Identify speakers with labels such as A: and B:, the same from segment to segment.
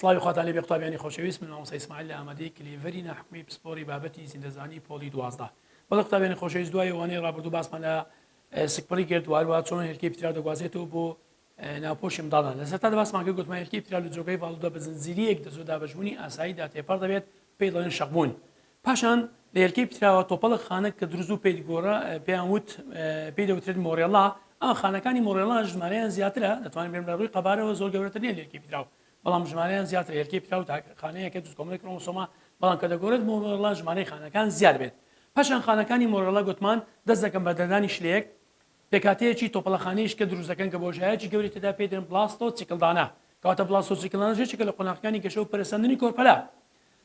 A: سڵاوی خواتان لێبێ قوتابیانی خۆشەویست من مامۆستا ئیسماعیل لە ئامادەی کلێڤەری ناحکومی پسپۆری بابەتی زیندەزانی پۆلی 12 بەڵێ قوتابیانی خۆشەویست دوای وانەی ڕابردوو باسمان لە سکپڕی کرد واروە چۆن هێلکەی پتراو دەگوازێتەوە بۆ ناوپۆشی منداڵان لە سەرەتادا باسمان کرد گوتمان هێلکەی پتراو لە جۆگەی ڤاڵودا بە زنجیرەیەک دەزوو دابەشبوونی ئاساییدا تێپەڕ دەبێت پێی دەڵێن شەقبوون پاشان لە هێلکەی پتراوە تۆپەڵە خانە کە دروست بوو پێی گۆڕا پێیان وت پێی دەوترێت مۆرێڵا ئەم خانەکانی مۆرێڵا ژمارەیان زیاترە دەتوانین بێم لە ڕووی قەبارەوە زۆر گەورەتر نییە لە هێلکەی پتراو بەڵام ژمارەیان زیاترە هێلکەی پتراو تاکە خانەیەکە دروست کۆمەڵی کرۆمۆسۆمە بەڵام کە دەگۆڕێت مۆرێڵا ژمارەی خانەکان زیاد بێت پاشان خانەکانی مۆرێڵا گوتمان دەست دەکەن بە دەردانی شلەیەک پێکهاتەیەکی تۆپەڵەخانەیش کە دروست دەکەن کە بۆشایەکی گەورەی تێدا پێی دەڵێن بلاستۆ چیکڵدانە کەواتە بلاستۆ چیکڵدانەش یەکێکە لە قۆناغەکانی گەشە و پەرەسەندنی کۆرپەلە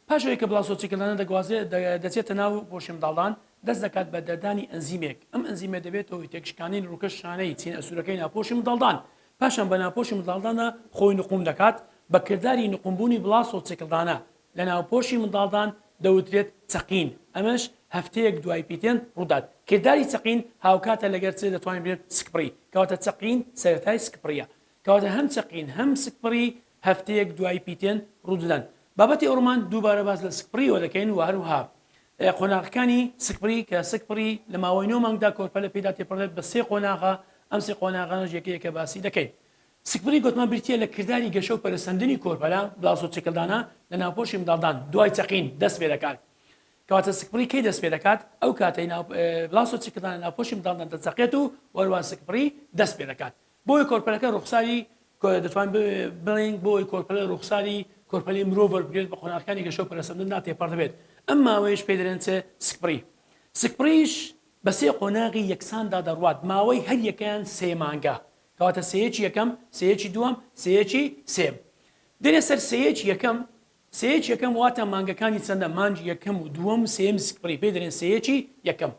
A: پاش ئەوەی کە بلاستۆ چیکڵدانە دەگوازێ دەچێتە ناو پۆشی منداڵدان دەست دەکات بە دەردانی ئەنزیمێک ئەم ئەنزیمە دەبێتە هۆی تێکشکاندنی ڕووکەش شانەی چینە ئەستوورەکەی ناوپۆشی منداڵدان پاشان بە ناوپۆشی منداڵداندا خۆی نقوم دەکات بە کرداری نقومبوونی بلاستۆ چیکڵدانە لە ناوپۆشی منداڵدان دەوترێت چەقین، ئەمەش هەفتەیەک دوای پیتێن ڕوودات. کرداری چەقین هاوکاتە لەگەر چ دەتوانین بڵێن سکپڕی، کەواتە چەقین سەرەتای سکپڕیە. کەواتە هەم چەقین هەم سکپڕی هەفتەیەک دوای پیتێن ڕوودەدەن. بابەتی ئەوڕۆمان دووبارە باس لە سکپڕیەوە دەکەین و هەروەها قۆناغەکانی سکپڕی کە سکپڕی لە ماوەی نۆ مانگدا کۆرپەلە پێیدا تێپەڕدەبێت بە سێ قۆناغە، ئەم سێ قۆناغانەش یەکە یەکە باسی دەکەین. سکپڕی گۆتمان بریتییە لە کرداری گەشە و پەرەسەندنی کۆرپەلە، بلاسۆچیکلدانە، لە ناوپۆشی منداڵدان دوای چەقین دەست پێدەکات. کەواتە سکپڕی کەی دەست پێدەکات؟ ئەو کاتەی ناو بلاسۆچیکلدانە ناوپۆشی منداڵدان دەچەقێت و وەروا سکپڕی دەست پێدەکات. بۆیە کۆرپەلەکە ڕوخساری دەتوانین بڵێین بۆی کۆرپەلە ڕوخساری کۆرپەلەی مرۆڤ وەربگرێت بە قۆناغەکانی گەشە و پەرەسەندندا تێپەڕ دەبێت. ئەم ماوەیەش پێی دەرێن چ؟ سکپڕی. سکپڕیش بە سێ قۆناغی یەکساندا دەڕوات، ماوەی هەر یەکەیان سێ مانگە. کەواتە سێیەکی یەکەم، سێیەکی دووەم، سێیەکی سێیەم. دێنە سەر سێیەکی یەکەم، سێیەکی یەکەم واتە مانگەکانی چەندە؟ مانگی یەکەم و دووەم و سێیەم سکپڕی پێی دەرێن سێیەکی یەکەم.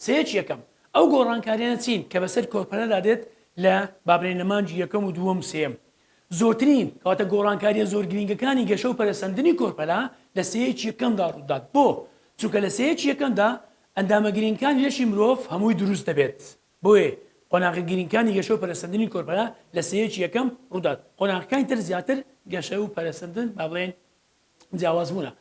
A: سێیەکی یەکەم. ئەو گۆڕانکاریانە چین کە بەسەر کۆرپەلەدا دێت لە با بڵێین لە مانگی یەکەم و دووەم و سێیەم؟ زۆرترین، کەواتە گۆڕانکارییە زۆر گرینگەکانی گەشە و پەرەسەندنی کۆرپەلە لە سێیەکی یەکەمدا ڕوودات. بۆ؟ چونکە لە سێیەکی یەکەمدا ئەندامە گرینگەکانی لەشی مرۆڤ هەمووی دروست دەبێت. بۆیە قۆناغە گرینگەکانی گەشە و پەرەسەندنی کۆرپەلە لە سێیەکی یەکەم ڕوودات، قۆناغەکانی تر زیاتر گەشە و پەرەسەندن با بڵێین جیاوازبوونە.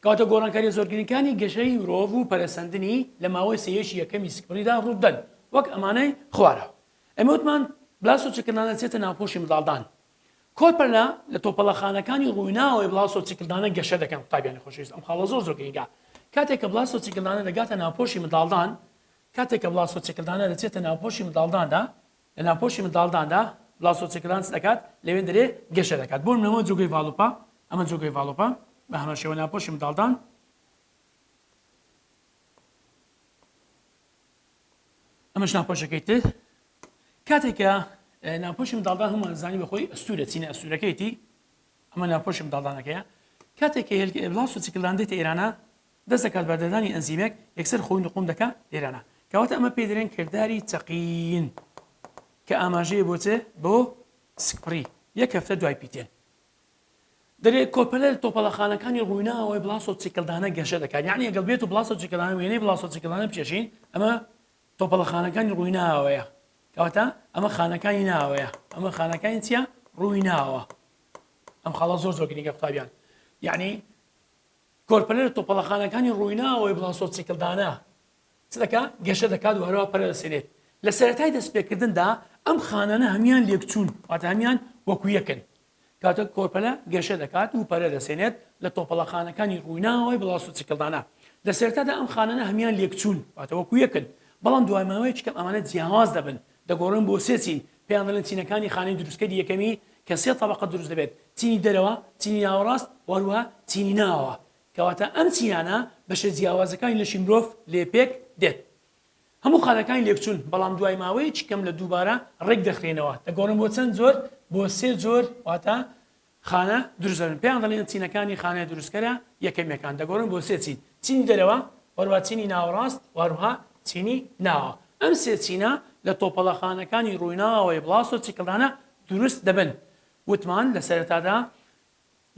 A: کەواتە گۆڕانکارییە زۆر گرینگەکانی گەشەی مرۆڤ و پەرەسەندنی لە ماوەی سێیەکی یەکەمی سکپڕیدا ڕوودەدەن وەک ئەمانەی خوارەوە. ئێمە وتمان بلاستۆچیکلدانە دەچێتە ناوپۆشی منداڵدان. کۆرپەلە لە تۆپەڵەخانەکانی ڕووی ناوەوەی بلاستۆچیکلدانە گەشە دەکەن قوتابیانی خۆشەویست ئەم خاڵە زۆر زۆر گرینگە کاتێک کە بلاستۆچیکلدانە دەگاتە ناوپۆشی منداڵدان کاتێک کە بلاستۆچیکلدانە دەچێتە ناوپۆشی منداڵداندا، لە ناوپۆشی منداڵداندا بلاستۆچیکلدان چ دەکات؟ لەوێ دەرێ گەشە دەکات. بۆ نمونە ئەمە جۆگەی ڤالوپە، ئەمە جۆگەی ڤالوپە، بە هەمان شێوە ناوپۆشی منداڵدان، ئەمەش ناوپۆشەکەی تر. کاتێک کە ناوپۆشی منداڵدان هەموومان زانی بە خۆی ئەستوورە، چینە ئەستوورەکەیتی، ئەمە ناوپۆشی منداڵدانەکەیە. کاتێک کە بلاستۆچیکلدان دێتە ئێرانە، دەست دەکات بە دەردانی ئەنزیمێک یەکسەر خۆی نقوم دەکا لێرانە کەواتە ئەمە پێی دەرێن کرداری چەقین کە ئاماژەیە بۆ چ بۆ سکپڕی یەک هەفتە دوای پیتێن دەرێ کۆرپەلە تۆپەڵەخانەکانی ڕوویناوەی بڵاسۆ چیکلدانە گەشە دەکات یعنی ئەگەڵ بێت و بڵاسۆ چیکلدانە وێنەی بڵاسۆ چیکلدانە بکێشین ئەمە تۆپەڵەخانەکانی ڕووی ناوەیە کەواتە ئەمە خانەکانی ناوەیە ئەمە خانەکانی چییە ڕووی ناوە ئەم خاڵە زۆر زۆر گرنگە قوتابیان یعنی کۆرپەلە لە تۆپەڵەخانەکانی ڕوویناوەی بڵاسۆچیکلدانە چ دەکات؟ گەشە دەکات و هەروەها پەرە دەسێنێت. لە سەرەتای دەستپێکردندا ئەم خانانە هەموویان لێکچوون، واتە هەموویان وەکو یەکن. کاتێک کۆرپەلە گەشە دەکات و پەرە دەسێنێت لە تۆپەڵەخانەکانی ڕوویناوەی بڵاسۆچیکلدانە. لە سەرەتادا ئەم خانانە هەموویان لێکچوون، واتە وەکو یەکن، بەڵام دوای ماوەیەکی کەم ئەمانە جیاواز دەبن، دەگۆڕێن بۆ سێ چین، پێیان دەڵێن چینەکانی خانەی دروستکەری یەکەمی کە سێ تەبەقە دروست دەبێت، چینی دەرەوە، چینی ناوەڕاست و هەروەها چینی ناوەوە. کەواتە ئەم چینانە بەشە جیاوازەکانی لەشی مرۆڤ لێ پێک دێت. هەموو خانەکانی لێکچوون، بەڵام دوای ماوەیەکی کەم لە دووبارە ڕێک دەخرێنەوە، دەگۆڕێن بۆ چەند جۆر، بۆ سێ جۆر، واتە خانە دروست دەبن پێیان دەڵێن چینەکانی خانە دروستکەرە یەکەمیەکان دەگۆڕن بۆ سێ چین چینی دەرەوە وەروە چینی ناوەڕاست واروها چینی ناوە ئەم سێ چینە لە تۆپەڵە خانەکانی ڕوویناوەی بڵاس و چیکڵدانە دروست دەبن وتمان لە سەرەتادا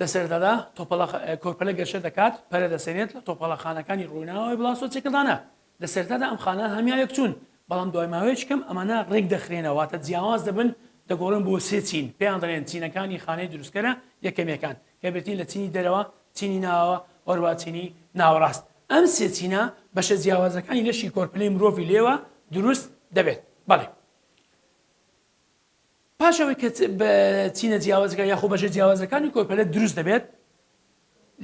A: لە سەرەتادا تۆپەڵە کۆرپەلە گەشە دەکات پەرە دەسێنێت لە تۆپەڵە خانەکانی ڕوویناوەی بڵاس و چیکڵدانە لە سەرەتادا ئەم خانە هەمیان یەکچوون بەڵام دوای ماوەیەکی کەم ئەمانە ڕێک دەخرێنەوە واتە جیاواز دەبن دەگۆڕن بۆ سێ چین پێیان دەڵێن چینەکانی خانەی دروستکەرە یەکەمیەکان. کە بریتین لە چینی دەرەوە، چینی ناوەوە و هەروەها چینی ناوەڕاست. ئەم سێ چینە بەشە جیاوازەکانی لەشی کۆرپەلەی مرۆڤی لێوە دروست دەبێت. بەڵێ. پاش ئەوەی کە چینە جیاوازەکان یاخۆ بەشە جیاوازەکانی کۆرپەلە دروست دەبێت،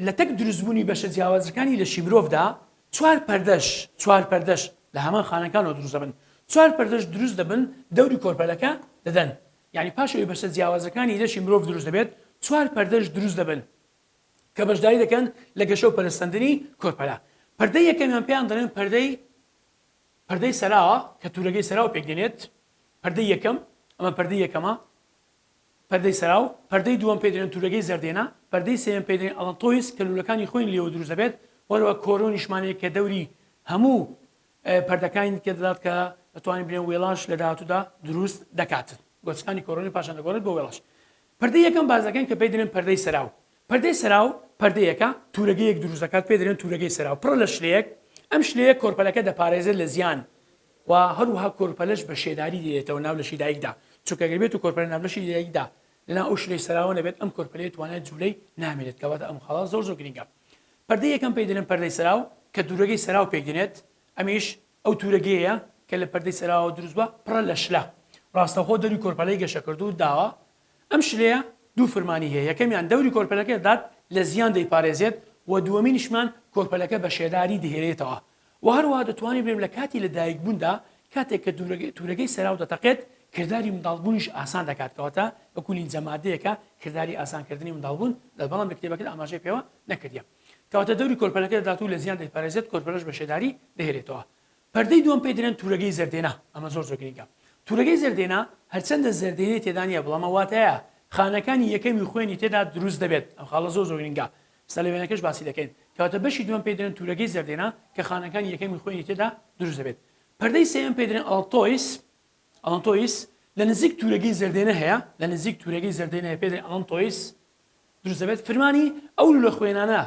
A: لە تەک دروستبوونی بەشە جیاوازەکانی لەشی مرۆڤدا چوار پەردەش چوار پەردەش لە هەمان خانەکانەوە دروست دەبن چوار پەردەش دروست دەبن دەوری کۆرپەلەکە دەدەن یعنی پاش ئەوەی بەشە جیاوازەکانی لەشی مرۆڤ دروست دەبێت چوار پەردەش دروست دەبن کە بەشداری دەکەن لە گەشە و پەرەسەندنی کۆرپەلە. پەردەی یەکەمیان پێیان دەڵێن پەردەی پەردەی سەراوە کە تورەگەی سەراو پێک دێنێت، پەردەی یەکەم، ئەمە پەردەی یەکەمە، پەردەی سەراو، پەردەی دووەم پێی دەڵێن تورەگەی زەردێنە، پەردەی سێیەم پێی دەڵێن allantois کە لوولەکانی خوێن لێوە دروست دەبێت، وەروە کۆرۆنیشمان هەیە کە دەوری هەموو پەردەکانی کە دەدات کە دەتوانین بڵێن وێڵاش لە داهاتوودا دروست دەکات. گۆچکانی کۆرۆنی پاشان دەگۆڕێت بۆ وێڵاش. پەردەی یەکەم باس دەکەین کە پێی دەلێن پەردەی سەراو. پەردەی سەراو پەردەیەکە تورەگەیەک دروست دەکات پێی دەلێن تورەگەی سەراو پڕە لە شلەیەک، ئەم شلەیە کۆرپەلەکە دەپارێزێت لە زیان و هەروەها کۆرپەلەش بە شێداری دێتەوە ناو لەشی دایکدا چونکە گەر بێت و کۆرپەلە ناو لەشی دایکدا لەناو ئەو شلەی سەراوە نەبێت ئەم کۆرپەلەیە توانای جولەی نامێنێت کەواتە ئەم خاڵە زۆر زۆر گرنگە. پەردەی یەکەم پێی دەلێن پەردەی سەراو کە تورەگەی سەراو پێک دێنێت ئەمیش ئەو تورەگەیە کە لە پەردەی سەراوە دروست بووە پڕە لە شلە ڕاستەوخۆ دەوری کۆرپەلەی گەشەکردوو داوە ئەم شلەیە دوو فرمانی هەیە یەکەمیان دەوری کۆرپەلەکە دەدات لە زیان دەیپارێزێت و دووەمینیشمان کۆرپەلەکە بە شێداری دەهێلێتەوە و هەروەها دەتوانین بڵێین لە کاتی لە دایکبووندا کاتێک کە تورەگەی سەراو دەتەقێت کرداری منداڵبوونیش ئاسان دەکات کەواتە وەکو لینجە مادەیەکە کرداری ئاسانکردنی منداڵبوون بەڵام لە کتێبەکەدا ئاماژەی پێوە نەکردیە. کەواتە دەوری کۆرپەلەکە دەدات و لە زیان دەیپارێزێت، کۆرپەلەش بە شێداری دەهێلێتەوە. پەردەی دووەم پێی دەلێن تورەگەی زەردێنە، ئەمە زۆر زۆر گرینگە. تورەگەی زەردێنە هەرچەندە زەردێنەی تێدا نییە بەڵام ئەو واتایە خانەکانی یەکەمی خوێنی تێدا دروست دەبێت، ئەم خاڵە زۆر زۆر گرینگە ئێستا لە وێنەکەش باسی دەکەین. کەواتە بەشی دووەم پێی دەلێن تورەگەی زەردێنە کە خانەکانی یەکەمی خوێنی تێدا دروست دەبێت. پەردەی سێیەم پێی دەلێن allantois، allantois، لە نزیک تورەگەی زەردێنە هەیە، لە نزیک تورەگەی زەردێنە هەیە پێی دەلێن allantois، دروست دەبێت فرمانی ئەو لولە خوێنانە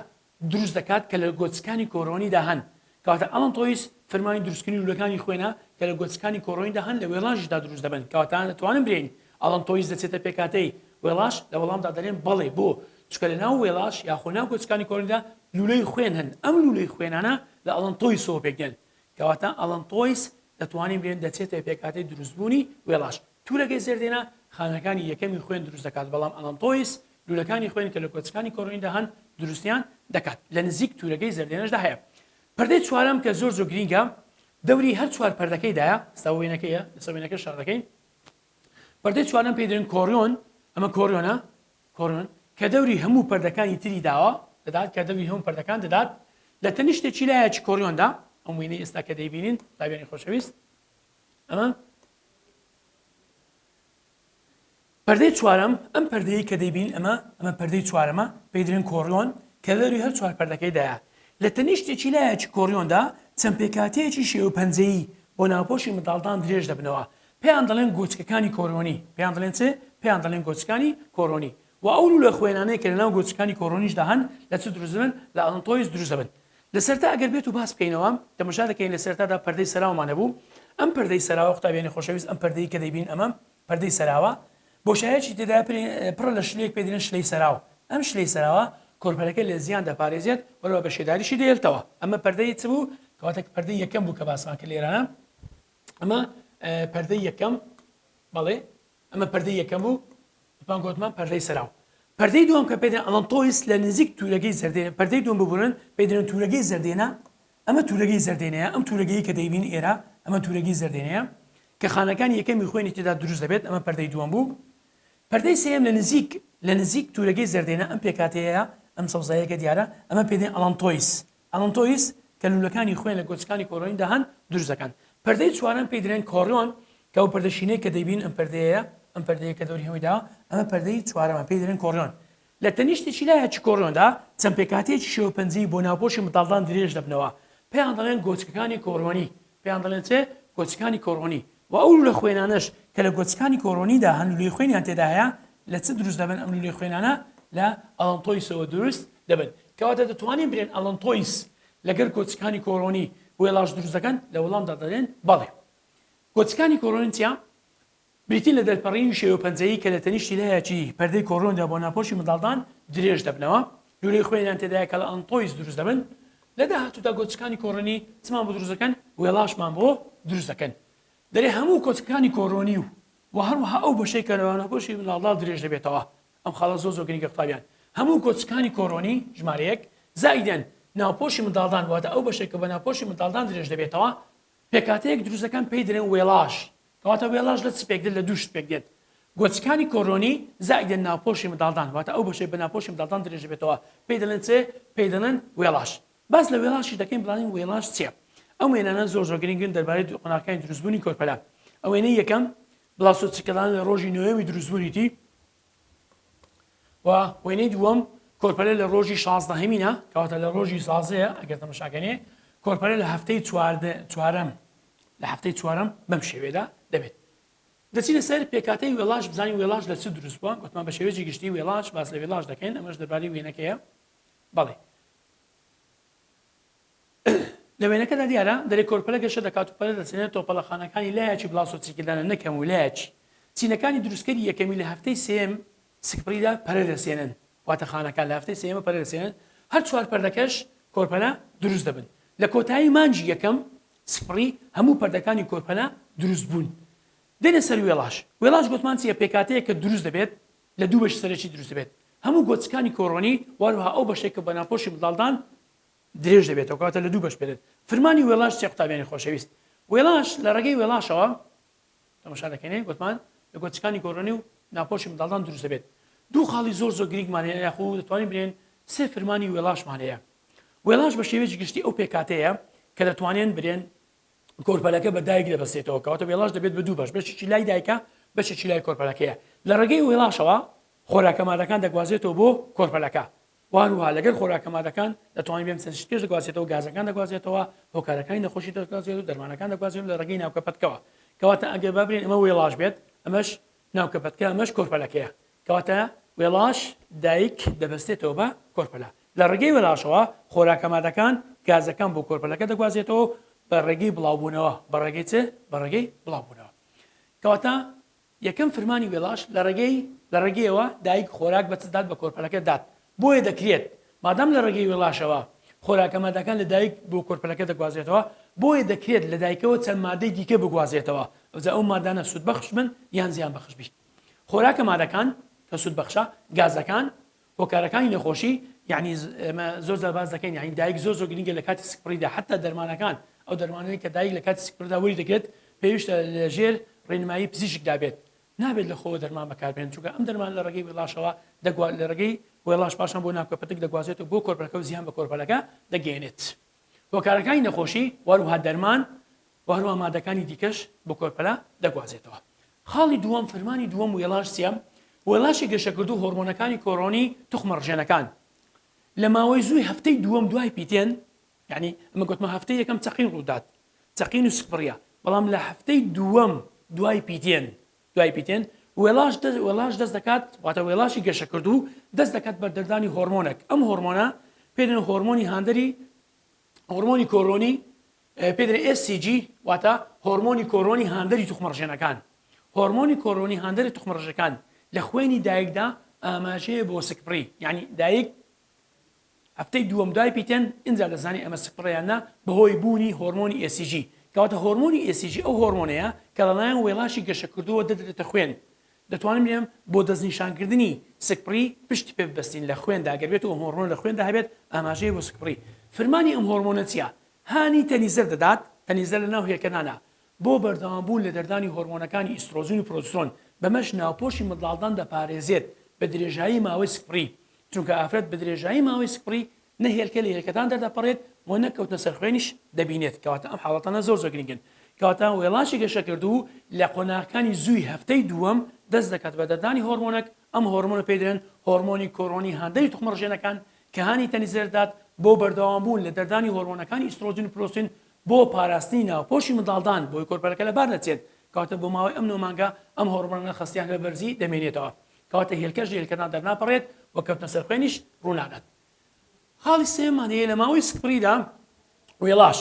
A: دروست دەکات کە لە گۆچکانی کۆرۆنیدا هەن کەواتە allantois فرمانی دروستکردنی لولەکانی خوێنە کە لە گۆچکانی کۆرۆنیدا هەن لە وێڵاژیشدا دروست دەبن کەواتە دەتوانن برێین allantois دەچێتە پێکهاتەی وێڵاژ لە وەڵامدا دەلێن بەڵێ بۆ چونکە لە ناو وێڵاژ یاخۆ ناو گۆچکانی کۆرۆنیدا لولەی خوێن هەن ئەم لولەی خوێنانە لە allantois ەوە پێکدێن کەواتە allantois دەتوانین بلێن دەچێتە پێکهاتەی دروستبوونی وێڵاژ. تورەگەی زەردێنە خانەکانی یەکەمی خوێن دروست دەکات، بەڵام allantois لوولەکانی خوێن کە لە گۆچکانی کۆرۆنیدا هەن دروستیان دەکات، لە نزیک تورەگەی زەردێنەشدا هەیە. پەردەی چوارەم کە زۆر زۆر گرینگە دەوری هەر چوار پەردەکەی دایە، ئێستا وێنەکەیە، لەسەر وێنەکە شەڕ دەکەین. پەردەی چوارەم پێی دەڵێن کۆریۆن، ئەمە کۆریۆنە، کۆریۆن کە دەوری هەموو پەردەکانی تری داوە دەدات کە دەوری هەموو پەردەکان دەدات لە تەنیشتێکی لایەکی کۆریۆندا ئەم وێنەی ئێستا کە دەیبینین قوتابیانی خۆشەویست ئەمە پەردەی چوارەم ئەم پەردەیە کە دەیبین ئەمە ئەمە پەردەی چوارەمە پێی دەڵێن کۆریۆن کە دەوری هەر چوار پەردەکەی دایە لە تەنیشتێکی لایەکی کۆریۆندا چەند پێکهاتەیەکی شێوە پەنجەیی بۆ ناوپۆشی منداڵدان درێژ دەبنەوە پێیان دەڵێن گۆچکەکانی کۆرۆنی. پێیان دەڵێن چ؟ پێیان دەڵێن گۆچکانی کۆرۆنی. وە ئەو لوولە خوێنانەی کە لەناو گۆچکانی کۆرۆنیشدا هەن لە چ دروست دەبن؟ لە allantois دروست دەبن. لە سەرتا ئەگەر بێت و باس بکەینەوە، تەمەشا دەکەین لە سەرتادا پەردەی سەراومان هەبوو. ئەم پەردەی سەراوە قوتابیانی خۆشەویست ئەم پەردەی کە دەیبینن ئەمە پەردەی سەراوە. بۆشایەکی تێدایە پڕە لە شلەیەک پێی دەلێن شلەی سەراو. ئەم شلەی سەراوە کۆرپەلەکە لە زیان دەپارێزێت وەروە بە شێداریشی دەهێلتەوە. ئەمە پەردەی چ بوو؟ کەواتە پەردەی یەکەم بوو کە باسمان کرد لێرانە. ئەمە پەردەی یەکەم بەڵێ ئەمە پەردەی یەکەم بوو پان گوتمان پەردەی سەراو پەردەی دووەم کە پێدرێن allantois لە نزیک تورەگەی زەردێنە پەردەی دووەم ببورن پێدرێن تورەگەی زەردێنە ئەمە تورەگەی زەردێنەیە ئەم تورەگەی کە دەیبین ئێرە ئەمە تورەگەی زەردێنەیە کە خانەکانی یەکەمی خوێنی تێدا دروست دەبێت ئەمە پەردەی دووەم بوو پەردەی سێیەم لە نزیک لە نزیک تورەگەی زەردێنە ئەم پێکاتەیە ئەم سەوزایەکە دیارە ئەمە پێدێن allantois allantois کە لوولەکانی خوێن لە گۆچکانی کۆرۆنیدا هەن دروست دەکەن. پەردەی چوارەم پێی دەلێن کۆریۆن کە ئەو پەردە شینەی کە دەیبینن ئەم پەردەیەیە، ئەم پەردەیە کە دەوری هەمووی داوە ئەمە پەردەی چوارەمە پێی دەلێن کۆریۆن. لە تەنیشتێکی لایەکی کۆریۆندا چەند پێکهاتەیەکی شێوە پەنجەیی بۆ ناوپۆشی منداڵدان درێژ دەبنەوە پێیان دەڵێن گۆچکەکانی کۆرۆنی پێیان دەڵێن چ؟ گۆچکانی کۆرۆنی. وە ئەو لوولە خوێنانەش کە لە گۆچکانی کۆرۆنیدا هەن لوولەی خوێنیان تێدا هەیە لە چ دروست دەبن ئەم لوولەی خوێنانە لە allantois ەوە دروست دەبن کەواتە دەتوانین برێن allantois لەگەر گۆچکانی کۆرۆنی وێڵاش دروست دەکەن لە وەڵامدا دەڵێن بەڵێ گۆچکانی کۆرۆنی چیە بریتین لە دەرپەڕینی شێوە پەنجەیی کە لە تەنیشتی لایەکی پەردەی کۆرۆندا بۆ ناپۆشی منداڵدان درێژ دەبنەوە. لوولەی خوێنیان تێدایە کە لە ئەنتۆیس دروست دەبن. لە داهاتوودا گۆچکانی کۆرۆنی چمان بۆ دروست دەکەن؟ وێڵاشمان بۆ دروست دەکەن. دەرێ هەموو کۆچکەکانی کۆرۆنی و وە هەروەها ئەو بەشەی کە لە ناوپۆشی منداڵدان درێژ دەبێتەوە. ئەم خاڵە زۆر زۆر گرنگە قوتابیان. هەموو گۆچکانی کۆرۆنی، ژمارە یەک، زائیدەن ناوپۆشی منداڵدان واتە ئەو بەشەی کە بە ناوپۆشی منداڵدان درێژ دەبێتەوە، پێکهاتەیەک دروست دەکەن پێی دەلێن وێڵاژ. کەواتە وێڵاژ لە چ پێک دێت؟ لە دوو شت پێک دێت. گۆچکانی کۆرۆنی زائیدەن ناوپۆشی منداڵدان واتە ئەو بەشەی بە ناوپۆشی منداڵدان درێژ دەبێتەوە پێی دەلێن چ؟ پێی دەلێن وێڵاژ. باس لە وێڵاشیش دەکەین بزانین وێڵاش چیە؟ ئەم وێنانە زۆر زۆر گرنگن دەربارەی قۆناغەکانی دروستبوونی کۆرپەلە. ئەو وێنەی یەکەم بلاستۆچیکەدان لە ڕۆژی نۆیەمی دروستبوونیتی و وێنەی دووەم کۆرپەلە لە ڕۆژی شازدەهەمینە کەواتە لە ڕۆژی سازەیە ئەگەر تەمەشاکەنێ کۆرپەلە لە هەفتەی چوارەم لە هەفتەی چوارەم بەم شێوێدا دەبێت. دەچینە سەر پێکاتەی وێڵاش بزانین وێڵاش لە چ دروست بووە گوتمان بە شێوەیەکی گشتی وێڵاش باس لە وێڵاش دەکەین ئەمەش دەربارەی وێنەکەیە بەڵێ لە وێنەکەدا دیارە دەرێ کۆرپەلە گەشە دەکات و پەرە دەسێنێت تۆپەڵە خانەکانی لایەکی بلاستۆچیکلدانە نەک هەموو لایەکی. چینەکانی دروستکەری یەکەمی لە هەفتەی سێیەم سکپڕیدا پەرە دەسێنن واتە خانەکان لە هەفتەی سێیەمە پەرە دەسێنن هەر چوار پەردەکەش کۆرپەلە دروست دەبن لە کۆتایی مانگی یەکەم سکپڕی هەموو پەردەکانی کۆرپەلە دروست بوون. دێنە سەر وێڵاش وێڵاش گۆتمان چیە پێکهاتەیەک کە دروست دەبێت لە دوو بەشی سەرەکی دروست دەبێت هەموو گۆچکانی کۆرۆنی وەروەها ئەو بەشەی کە بە ناپۆشی منداڵدان درێژ دەبێتەوە کەواتە لە دوو بەش پێدێت فرمانی وێڵاش چیە قوتابیانی خۆشەویست وێڵاش لە ڕێگەی وێڵاشەوە تەماشا دەکەینێ گوتمان لە گۆچکانی کۆرۆنی و ناپۆشی منداڵدان دروست دەبێت دوو خاڵی زۆر زۆر گرنگمان هەیە یاخو دەتوانین بلێن سێ فرمانی وێڵاشمان هەیە وێڵاش بە شێوەیەکی گشتی ئەو پێکاتەیە کە دەتوانێن برێن کۆرپەلەکە بە دایک دەبەستێتەوە کەواتە وێڵاش دەبێت بە دوو بەش بەشێکی لای دایکە بەشێکی لای کۆرپەلەکەیە لە ڕێگەی وێڵاشەوە خۆراکە مادەکان دەگوازێتەوە بۆ کۆرپەلەکە واروها لەگەر خۆراکە مادەکان دەتوانین بێم چەند شتێک دەگوازێتەوە گازەکان دەگوازێتەوە هۆکارەکانی نەخۆشی دەگوازێت و دەرمانەکان دەگوازێت لە ڕێگەی ناوکە پەتکەوە کەواتە ئەگەر با بڵێین ئەمە وێڵاش بێت ئەمەش ناوکە پەتکە ئەمەش کۆرپەلەکەیە کەواتە وێڵاش دایک دەبەستێتەوە بە کۆرپەلە. لە ڕێگەی وێڵاشەوە خۆراکە مادەکان، گازەکان بۆ کۆرپەلەکە دەگوازێتەوە بە ڕێگەی بڵاوبوونەوە، بە ڕێگەی چ؟ بە ڕێگەی بڵاوبوونەوە. کەواتە یەکەم فرمانی وێڵاش لە ڕێگەی لە ڕێگەیەوە دایک خۆراک بە چ دات بە کۆرپەلەکە دات. بۆیە دەکرێت مادام لە ڕێگەی وێڵاشەوە خۆراکە مادەکان لە دایک بۆ کۆرپەلەکە دەگوازرێتەوە، بۆیە دەکرێت لە دایکەوە چەند مادەی دیکە بگوازرێتەوە، ئەوجا ئەو مادانە سوودبەخش بن یان زیانبەخش بین. خۆراکە مادەکان کە سوودبەخشە، گازەکان، هۆکارەکانی نەخۆشی، یەعنی ئێمە زۆر جار باس دەکەین یەعنی دایک زۆر زۆر گرنگە لە کاتی سکپڕیدا حەتا دەرمانەکان ئەو دەرمانەی کە دایک لە کاتی سکپڕیدا وەری دەگرێت پێویستە لە ژێر ڕێنمایی پزیشکدا بێت نابێت لە خۆوە دەرمان بەکاربێن چونکە ئەم دەرمان لە ڕێگەی وێڵاشەوە دەگوا لە ڕێگەی وێڵاش پاشان بۆ ناوکەپەتک دەگوازێتەوە بۆ کۆرپەلەکە و زیان بە کۆرپەلەکە دەگەیەنێت هۆکارەکانی نەخۆشی وەروها دەرمان و هەروەها مادەکانی دیکەش بۆ کۆرپەلە دەگوازێتەوە. خاڵی دووەم، فرمانی دووەم وێڵاش چیە؟ وێڵاشی گەشەکردوو هۆرمۆنەکانی کۆرۆنی توخمە ڕژێنەکان لە ماوەی زووی هەفتەی دووەم دوای پیتێن یعنی ئەمە گوتمە هەفتەی یەکەم چەقین ڕوودات چەقین و سکپڕیە بەڵام لە هەفتەی دووەم دوای پیتێن دوای پیتێن وێڵاش دەست وێڵاش دەست دەکات واتە وێڵاشی گەشەکردوو دەست دەکات بە دەردانی هۆرمۆنێک ئەم هۆرمۆنە پێ دەڵێن هۆرمۆنی هاندەری هۆرمۆنی کۆرۆنی پێ دەڵێن HCG واتە هۆرمۆنی کۆرۆنی هاندەری توخمەڕژێنەکان هۆرمۆنی کۆرۆنی هاندەری توخمەڕژەکان لە خوێنی دایکدا ئاماژەیە بۆ سکپڕی یعنی دایک هەفتەی دووەم دوای پیتێن ئینجا دەزانێت ئەمە سکپڕە یان نا بەهۆی بوونی هۆرمۆنی HCG کەواتە هۆرمۆنی HCG ئەو هۆرمۆنەیە کە لەلایەن وێڵاشی گەشەکردووە دەدرێتە خوێن دەتوانین بڵێم بۆ دەستنیشانکردنی سکپڕی پشت پێ ببەستین لە خوێندا گەر بێت و ئەم هۆرمۆنە لە خوێندا هەبێت ئاماژەیە بۆ سکپڕی فرمانی ئەم هۆرمۆنە چییە هانی تەنیزەر دەدات تەنیزەر لەناو هێلکەدانە بۆ بەردەوامبوون لە دەردانی هۆرمۆنەکانی ئیسترۆجین و پرۆجسترۆن بەمەش ناوپۆشی منداڵدان دەپارێزێت بە درێژایی ماوەی سکپڕی چونکە ئافرەت بە درێژایی ماوەی سکپڕی نە هێلکە لە هێلکەدان دەردەپەڕێت و نە کەوتنە سەر خوێنیش دەبینێت کەواتە ئەم حاڵەتانە زۆر زۆر گرنگن کەواتە وێڵاشی گەشەکردوو لە قۆناغەکانی زووی هەفتەی دووەم دەست دەکات بە دەردانی هۆرمۆنەک ئەم هۆرمۆنە پێی دەڵێن هۆرمۆنی کۆرۆنی هاندەری توخمە ڕژێنەکان کە هانی تەنیزەر دەدات بۆ بەردەوامبوون لە دەردانی هۆرمۆنەکانی ئیسترۆجین و پرۆستین بۆ پاراستنی ناوپۆشی منداڵدان بۆی کۆرپەلەکە لەبار نەچێت کەواتە بۆ ماوەی ئەم نۆ مانگە ئەم هۆرمۆنانە خەستیان بە بەرزی دەمێنێتەوە کەواتە هێلکەش لە هێلکەدان دەرناپەڕێت و کەوتنە سەر خوێنیش ڕوونادات. خاڵی سێیەممان هەیە لە ماوەی سکپڕیدا وێڵاش.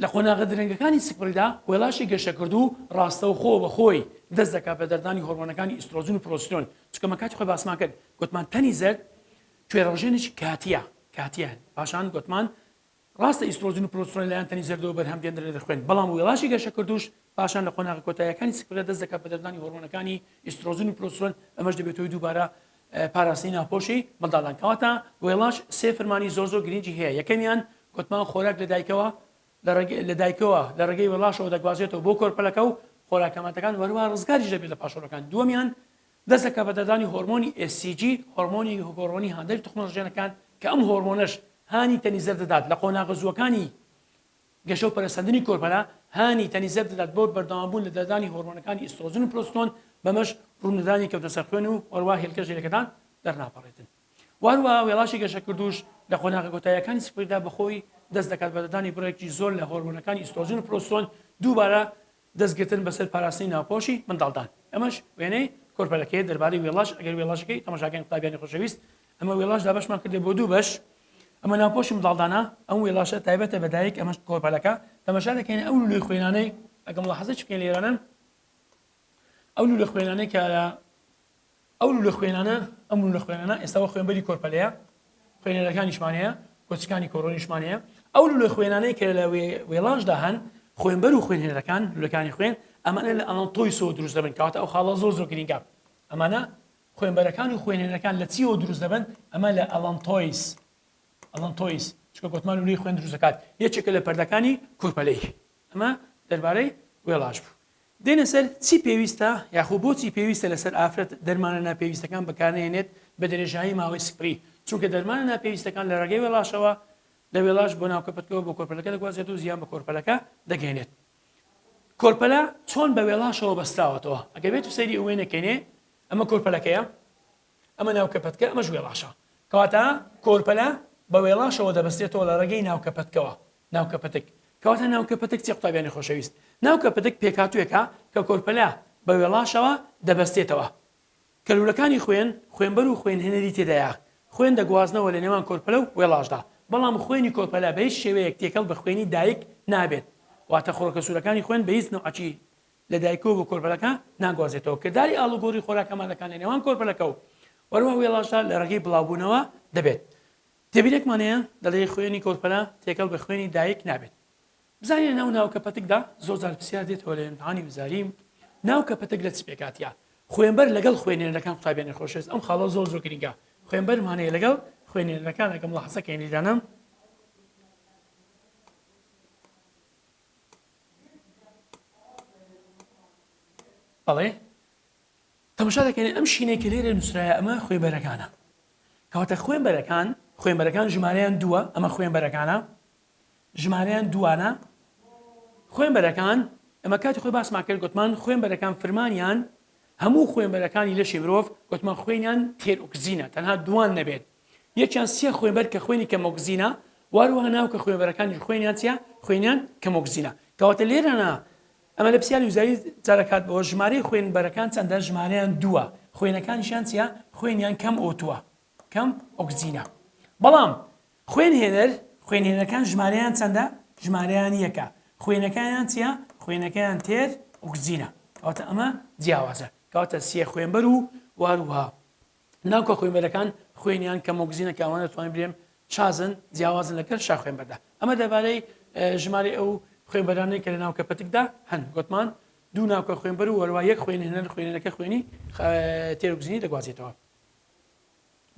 A: لە قۆناغە درەنگەکانی سکپڕیدا وێڵاشی گەشەکردوو ڕاستەوخۆ بە خۆی دەست دەکات بە دەردانی هۆرمۆنەکانی ئیسترۆجین و پرۆجسترۆن، چونکە مە کاتی خۆی باسمان کرد گوتمان تەنی زەرد کوێرەڕژێنێکی کاتیە کاتیە پاشان گوتمان ڕاستە ئیسترۆجین و پرۆجسترۆن لەلایەن تەنی زەردەوە بەرهەم دێنرێت لە خوێن بەڵام وێڵاشی گەشەکردووش پاشان لە قۆناغە کۆتاییەکانی سکپڕیدا دەست دەکات بە دەردانی هۆرمۆنەکانی ئیسترۆجین و پرۆجسترۆن ئەمەش دەبێتە هۆی دووبارە پاراستنی ناپۆشی منداڵان. کەواتە وێڵاش سێ فرمانی زۆر زۆر گرنگی هەیە، یەکەمیان گۆتمان خۆراک لە دایکەوە لە دایکەوە لە ڕێگەی وێڵاشەوە دەگوازێتەوە بۆ کۆرپەلەکە و خۆراکەماتەکان و هەروەها ڕزگاریش دەبێت لە پاشەڕۆکان. دووەمیان دەست دەکات بە دەردانی هۆرمۆنی HCG، هۆرمۆنی هۆرمۆنی هاندەری توخمە ڕژێنەکان کە ئەم هۆرمۆنەش هانی تەنی زەرد دەدات لە قۆناغە زووەکانی گەشە و پەرەسەندنی کۆرپەلە هانی تەنی زەرد دەدات بۆ بەردەوامبوون لە دەردانی هۆرمۆنەکانی ئیسترۆجین و پرۆجسترۆن، بەمەش ڕوونەدانی کەوتە سەر خوێن و هەروەها هێلکە ژێرەکەتان دەرناپەڕێتن. و هەروەها وێڵاشی گەشەکردووش لە قۆناغە کۆتاییەکانی سکپڕیدا بەخۆی دەست دەکات بە دەردانی بڕێکی زۆر لە هۆرمۆنەکانی ئیسترۆجین و پرۆجسترۆن، دووبارە دەستگرتن بەسەر پاراستنی ناوپۆشی منداڵدان. ئەمەش وێنەی کۆرپەلەکەیە دەربارەی وێڵاش، ئەگەر وێڵاشەکەی تەماشاکەین قوتابیانی خۆشەویست، ئەمە وێڵاش دابەشمان کردە بۆ دوو بەش، ئەمە ناوپۆشی منداڵدانە، ئەم وێڵاشە تایبەتە بە دایک، ئەمەش کۆرپەلەکە، تەماشا دەکەین ئەو لولەی خوێنانەی ئەگەر ملاحەزە چ بکەین لێرانە ئەو لولە خوێنانەی کە ئەو لولە خوێنانە ئەم لولە خوێنانە ئێستا وە خوێنبەری کۆرپەلەیە خوێنەرەکانیشمان هەیە گۆچکانی کۆرۆنیشمان هەیە ئەو لولە خوێنانەی کە لە وێڵاشدا هەن خوێنبەر و خوێنهێنەرەکان لولەکانی خوێن ئەمانە لە allantois ەوە دروست دەبن کەواتە ئەو خاڵە زۆر زۆر گرنگە ئەمانە خوێنبەرەکان و خوێنهێنەرەکان لە چیەوە دروست دەبن ئەمە لە allantois allantois چونکە گۆتمان لولەی خوێن دروست دەکات یەکێکە لە پەردەکانی کورپەلەی ئەمە دەربارەی وێڵاش بوو. دێنە سەر چی پێویستە یاخۆ بۆچی پێویستە لەسەر ئافرەت دەرمانە ناپێویستەکان بەکارنەهێنێت بە درێژایی ماوەی سکپڕی، چونکە دەرمانە ناپێویستەکان لە ڕێگەی وێڵاشەوە لە وێڵاش بۆ ناوکەپەتکەوە بۆ کۆرپەلەکە دەگوازێت و زیان بە کۆرپەلەکە دەگەێنێت. کۆرپەلە چۆن بە وێڵاشەوە بەستراوەتەوە؟ ئەگەر بێت و سەیری ئەو وێنەکەینێ ئەمە کۆرپەلەکەیە، ئەمە ناوکەپەتکە ئەمەش وێڵاشە. کەواتە کۆرپەلە بە وێڵاشەوە دەبەسترێتەوە لە ڕێگەی ناوکەپەتکەوە. ناوکەپەتک. کەواتە ناوکەپەتک چیە قوتابیانی خۆشەویست؟ ناوکەپەتک پێکهاتووێکە کە کۆرپەلە بە وێڵاشەوە دەبەستێتەوە. کە لوولەکانی خوێن، خوێنبەر و خوێنهێنەری تێدایە، خوێن دەگوازنەوە لە نێوان کۆرپەلە و وێڵاشدا. بەڵام خوێنی کۆرپەلە بە هیچ شێوەیەک تێکەڵ بە خوێنی دایک نابێت. واتە خڕۆکە سوورەکانی خوێن بە هیچ نەوعەکی لە دایکەوە بۆ کۆرپەلەکە ناگوازێتەوە. کرداری ئاڵوگۆڕی خۆراکە مادەکان لە نێوان کۆرپەلەکە و وەروەها وێڵاشدا لە ڕێگەی بڵاوبوونەوە دەبێت. تێبینێکمان هەیە دەڵێ خوێنی کۆرپەلە تێکەڵ بە خوێنی دایک نابێت. بزانین لە ناو ناوکە پەتکدا زۆر جار پرسیار دێتەوە لە ئیمتحانی وزاری ناوکە پەتک لە چ پێکهاتیە؟ خوێنبەر لەگەڵ خوێنێنەرەکان قوتابیانی خۆشەویست ئەم خاڵە زۆر زۆر گرنگە خوێنبەرمان هەیە لەگەڵ خوێنێنەرەکان ئەگەم ملاحەزە کەین لیرانە بەڵێ تەماشا دەکەین ئەم شینەی کە لێرە نووسرایە ئەمە خوێنبەرەکانە کەواتە خوێنبەرەکان خوێنبەرەکان ژمارەیان دووە ئەمە خوێنبەرەکانە ژمارەیان دووانە خوێنبەرەکان ئەمە کاتی خۆی باسمان کرد گوتمان خوێنبەرەکان فرمانیان هەموو خوێنبەرەکانی لەشی مرۆڤ گوتمان خوێنیان تێر ئۆکسجینە تەنها دووان نەبێت یەکیان سیە خوێنبەر کە خوێنی کەم ئۆکسجینە واروها ناوکە خوێنبەرەکانی خوێنیان چیە خوێنیان کەم ئۆکسجینە کەواتە لێرەنا ئەمە لە پرسیاری وزاری جارێک هات بەوە ژمارەی خوێن بەرەکان چەندە ژمارەیان دووە خوێنەکانیشیان چیە خوێنیان کەم O2 ە کەم ئۆکسجینە بەڵام خوێن هێنەر خوێن هێنەکان ژمارەیان چەندە ژمارەیان یەکە خوێنەکانیان چیە خوێنەکەیان تێر ئۆکسجینە کەواتە ئەمە جیاوازە کەواتە سیە خوێنبەر و واروها ناوکە خوێنبەرەکان خوێنیان کەم ئۆکسجینە کە ئەوانە دەتوانین بلێم شازن جیاوازن لەگەل شا خوێنبەردا ئەمە دەربارەی ژمارەی ئەو خوێنبەرانەی کە لە ناوکە پەتکدا هەن گوتمان دوو ناوکە خوێنبەر و هەروە یەک خوێنهێنەر خوێنەکە خوێنی تێرۆکسجینی دەگوازێتەوە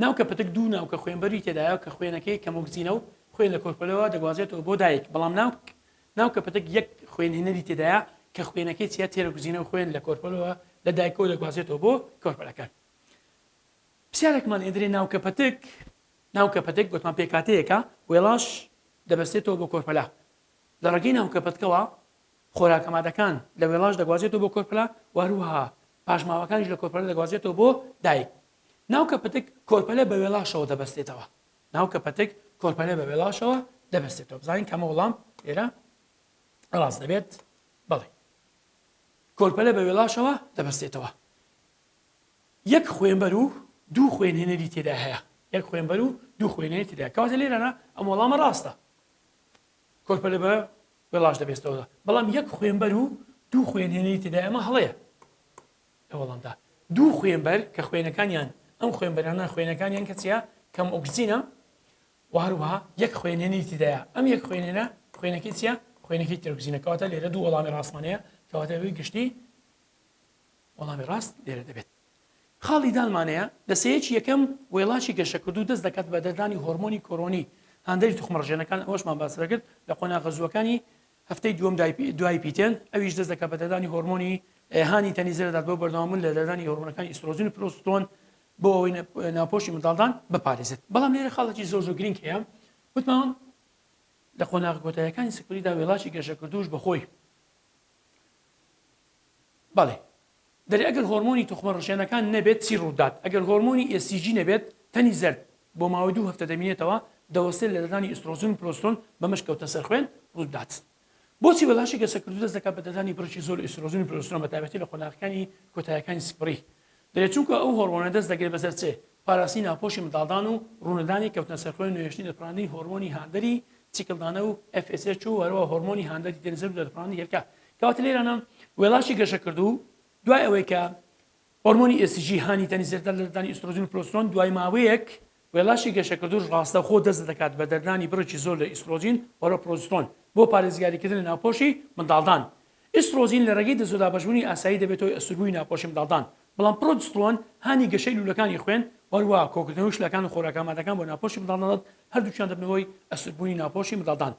A: ناوکە پەتک دوو ناوکە خوێنبەری تێدایە کە خوێنەکەی کەمۆکسجینە و خوێن لە کۆرپەلەوە دەگوازێتەوە بۆ دایک بەڵام ناوک ناوکە پەتک یەک خوێنهێنەری تێدایە کە خوێنەکەی چیە تێرۆکسجینە و خوێن لە کۆرپەلەوە لە دایکەوە دەگوازێتەوە بۆ کۆرپەلەکە پرسیارێکمان ئێدرێ ناوکە پەتک ناوکە پەتک گوتمان پێکهاتەیەکە وێڵاش دەبەستێتەوە بۆ کۆرپەلە لە ڕێگەی ناوکە پەتکەوە خۆراکە مادەکان لە وێڵاش دەگوازێتەوە بۆ کۆرپەلە و هەروەها پاشماوەکانیش لە کۆرپەلە دەگوازێتەوە بۆ دایک ناوکە پەتک کۆرپەلە بە وێڵاشەوە دەبەستێتەوە ناوکە پەتک کۆرپەلە بە وێڵاشەوە دەبەستێتەوە بزانین کامە وەڵام لێرە ڕاست دەبێت بەڵێ کۆرپەلە بە وێڵاشەوە دەبەستێتەوە یەک خوێنبەر و دوو خوێنهێنەری تێدا هەیە یەک خوێنبەر و دوو خوێنهێنەری تێدا کەواتە لێرەنا ئەم وەڵامە ڕاستە کۆرپەلە بە. وێڵاش دەبێستەوە بەڵام یەک خوێنبەر و دوو خوێنهێنەری تێدایە ئەمە هەڵەیە لە وەڵامدا دوو خوێنبەر کە خوێنەکانیان ئەم خوێنبەرانە خوێنەکانیان کە چیە کەم ئۆکسجینە و هەروەها یەک خوێنێنی تێدایە ئەم یەک خوێنێنە خوێنەکەی چیە خوێنەکەی تێرۆکسینە کەواتە لێرە دوو وەڵامی ڕاستمان هەیە کەواتە ئەوەی گشتی وەڵامی ڕاست لێرە دەبێت. خاڵی دالمان هەیە، لە سێیەکی یەکەم وێڵاچی گەشەکردوو دەست دەکات بە دەردانی هۆرمۆنی کۆرۆنی هاندەری توخمڕژێنەکان ئەوەشمان باس دەکرد لە قۆناغە زووەکانی هەفتەی دووەم دوای پیتێن ئەویش دەست دەکات بە دەردانی هۆرمۆنی هانی تەنی زەردات بۆ بەردەوامبوون لە دەردانی هۆرمۆنەکانی ئیسترۆجین و پرۆسترۆن بۆ ئەوەی ناوپۆشی منداڵدان بپارێزێت. بەڵام لێرە خاڵێکی زۆر زۆر گرنگ هەیە وتمان لە قۆناغە کۆتاییەکانی سکپڕیدا وێڵاچی گەشەکردووش بەخۆی بەڵێ دەرێ ئەگەر هۆرمۆنی توخمە ڕژێنەکان نەبێت چی ڕوودات؟ ئەگەر هۆرمۆنی HCG نەبێت تەنی زەرد بۆ ماوەی دوو هەفتە دەمینێتەوە دەوەستێت لە دەردانی ئیسترۆجین و پرۆسترۆن بەمەش کەوتنە سەر خوێن ڕوودات. بۆچی وێڵاشی گەشەکردوو دەست دەکات بە دەردانی بڕێکی زۆر ئیسترۆجین و پرۆسترۆن بە تایبەتی لە قۆناغەکانی کۆتایەکانی سکپڕی؟ دەرێ چونکە ئەو هۆرمۆنە دەست دەگرێت بەسەر چ پاراستنی ناوپۆشی منداڵدان و ڕوونەدانی کەوتنە سەر خوێن و نەهێشتنی دەرپەڕاندنی هۆرمۆنی هاندەری چیکڵدانە و FSH و هەروەها هۆرمۆنی هاندەری تەنی زەرد و دەرپەڕاندنی هێلکە. کەواتە لێرانە وێڵاشی گەشەکردوو دوای ئەوەی کە هۆرمۆنی HCG هانی تەنی زەردە لە دەردانی ئیسترۆجین و پرۆسترۆن دوای ماوەیەک وێڵاشی گەشەکردووش ڕاستەوخۆ دەست دەکات بە دەردانی بڕێکی زۆر لە ئیسترۆجین و پرۆسترۆن بۆ پارێزگاریکردن لە ناوپۆشی منداڵدان. ئیسترۆجین لە ڕێگەی دەستوەدابەشبوونی ئاسایی دەبێتە هۆی ئەستووربوونی ناوپۆشی منداڵدان، بەڵام پرۆجسترۆن هانی گەشەی لوولەکانی خوێن و هەروەها کۆکردنەوەی شلەکان و خۆراکە ئامادەکان بۆ ناوپۆشی منداڵدان دەدات، هەردووکیان دەبنە هۆی ئەستووربوونی ناوپۆشی منداڵدان.